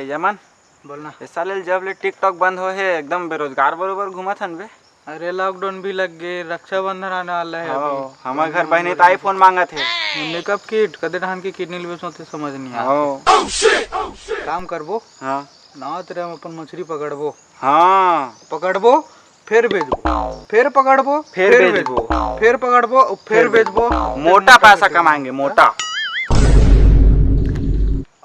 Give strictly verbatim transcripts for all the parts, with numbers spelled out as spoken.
यमन, बोलना। ए साले, जब ले TikTok बंद होहे, एकदम बेरोजगार बरोबर घूमत हन बे। अरे, lockdown भी लग गे, रक्षाबंधन आने वाला है अभी। हमर घर बहिनी तो iPhone मांगत हे। Makeup kit, कदे डहान के kit नहीं लेबे, सोचे समझ नहीं आत। काम करबो। हाँ। ना तेरे हम अपन मछली पकड़बो। हाँ। पकड़बो, फेर बेचबो, फेर पकड़बो, फेर बेचबो, फेर पकड़बो, फेर बेचबो, मोटा पैसा कमाएंगे, मोटा।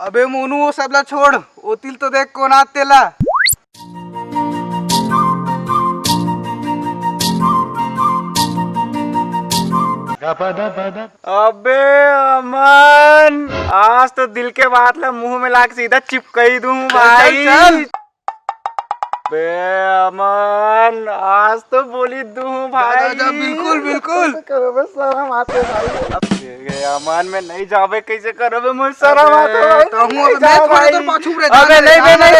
अबे मोनू, वो सबला छोड़, ओतिल तो देख कोन आत तेला। अबे अमन, आज तो दिल के बात ला मुंह में लाके सीधा चिपकई दूं भाई। चल। बे अमन, आज तो बोली दूं भाई। जा, जा, बिल्कुल, बिल्कुल। कैसे करोगे, शर्म आते भाई। अबे अमन, मैं नहीं जाबे, कैसे करोगे, मुझे शर्म आते भाई। कहूं अबे, मैं थोड़ा देर पाछू रे। अबे नहीं, नहीं, नहीं।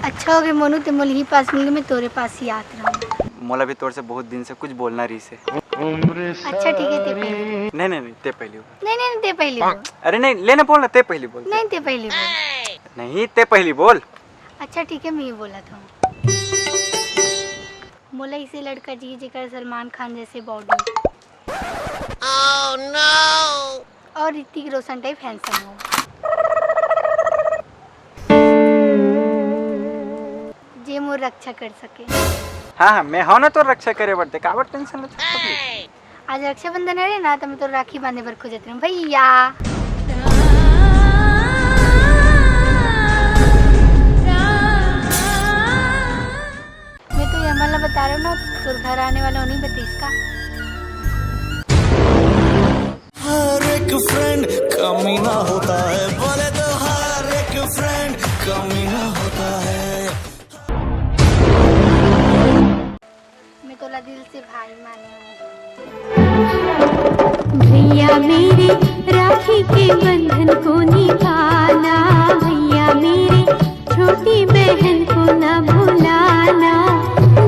अच्छा हो गे मोनू, ते मोला ही पास मिल गे, मैं तोरे पास ही आत रहूं। मोला भी तोर से बहुत दिन से कुछ बोलना रहिस हे। अच्छा ठीक है, ते पहली बोल। नहीं, नहीं, नहीं, ते पहली बोल। नहीं, नहीं, नहीं, ते पहली बोल। अरे नहीं, लेना बोल ना, ते पहली बोल। नहीं, ते पहली बोल। नहीं, ते पहली बोल। अच्छा ठीक है, मैं ही बोलत हूँ। मोला इसे लड़का जी जेकर सलमान खान जैसे body। और ऋतिक रोशन type handsome हो, जे मोर रक्षा कर सके। हाँ, हाँ, मैं हूं ना तोर रक्षा करे बर, ते काबर tension लेथस? आज रक्षाबंधन हरे ना, तो मैं तो राखी बांधे बर खोजत रहूं भैया। मैं तो ये अमन ला बता रहा हूँ ना, तोर घर आने वाला होनी बतीस का। हर एक friend कमीना होता है, बोले तो हर एक friend कमीना होता है। मैं तोला दिल से भाई माने हूँ। भैया मेरे, राखी के बंधन को निभाना, भैया मेरे, छोटी बहन को ना भुलाना।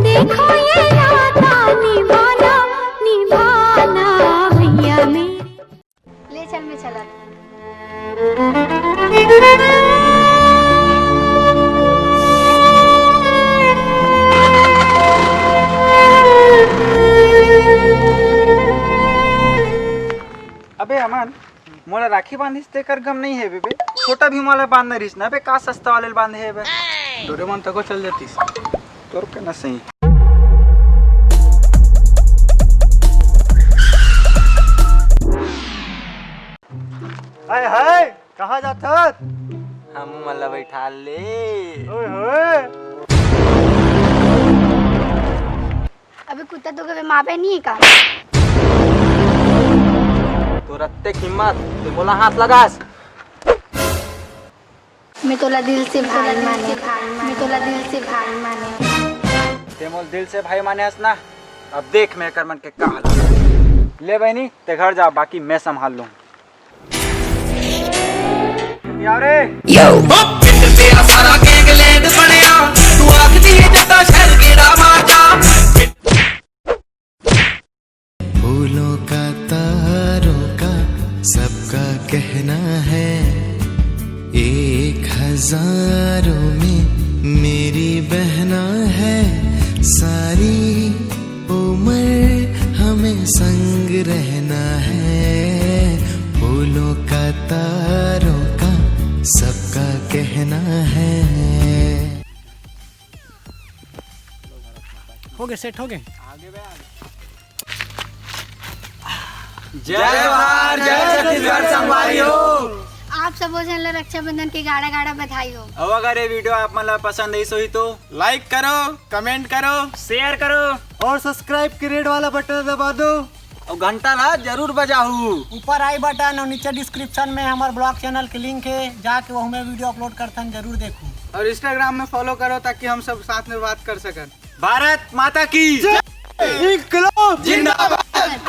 देखो ये नाता निभाना, निभाना, भैया मेरे। ले चल, मैं चला। अबे अमन, मोला राखी बांधिस तेकर गम नहीं हे बे। छोटा भीम वाला बांधना रहिस ना बे, का सस्ता वाले बांधे हे बे। डोरेमोन तको चल जातीस। तोर के ना सही। हाय हाय, कहाँ जाथस? हम मन ला बैठा ले। ओए होए। अबे कुत्ता, तो कभी मापे नहीं का? तोर अतेक हिम्मत, ते मोला हाथ लगास। मैं तोला दिल से भाई माने, मैं तोला दिल से भाई माने। ते मोला दिल से भाई माने हस ना, अब देख मैं एकर मन के का हाल। ले बहिनी, ते घर जा, बाकी मैं संभाल लूं। यारे। यो। पिंड तेरा सारा gangland बनिया, तू आखदी है जदा शहर केड़ा मारदा। फूलों का, तारों का, सबका कहना है, एक हजारों में मेरी बहना है। सारी उम्र हमें संग रहना है। फूलों का, तारों का, सबका कहना है। हो गए, set हो गए। जय जोहार, जय छत्तीसगढ़ संगवारी हो। आप सबो झन ला रक्षाबंधन के गाड़ा गाड़ा बधाई हो। अउ अगर ये video आप मन ला पसंद आइस होही तो like करो, comment करो, share करो और subscribe के red वाला button दबा दो। अउ घंटा ला जरूर बजाहू। ऊपर i button और नीचे description में हमर vlog channel के link है, जाके वहू में video upload करथन, जरूर देखू। और Instagram में follow करो ताकि हम सब साथ में बात कर सकन। भारत माता की जय। इंकलाब जिंदाबाद।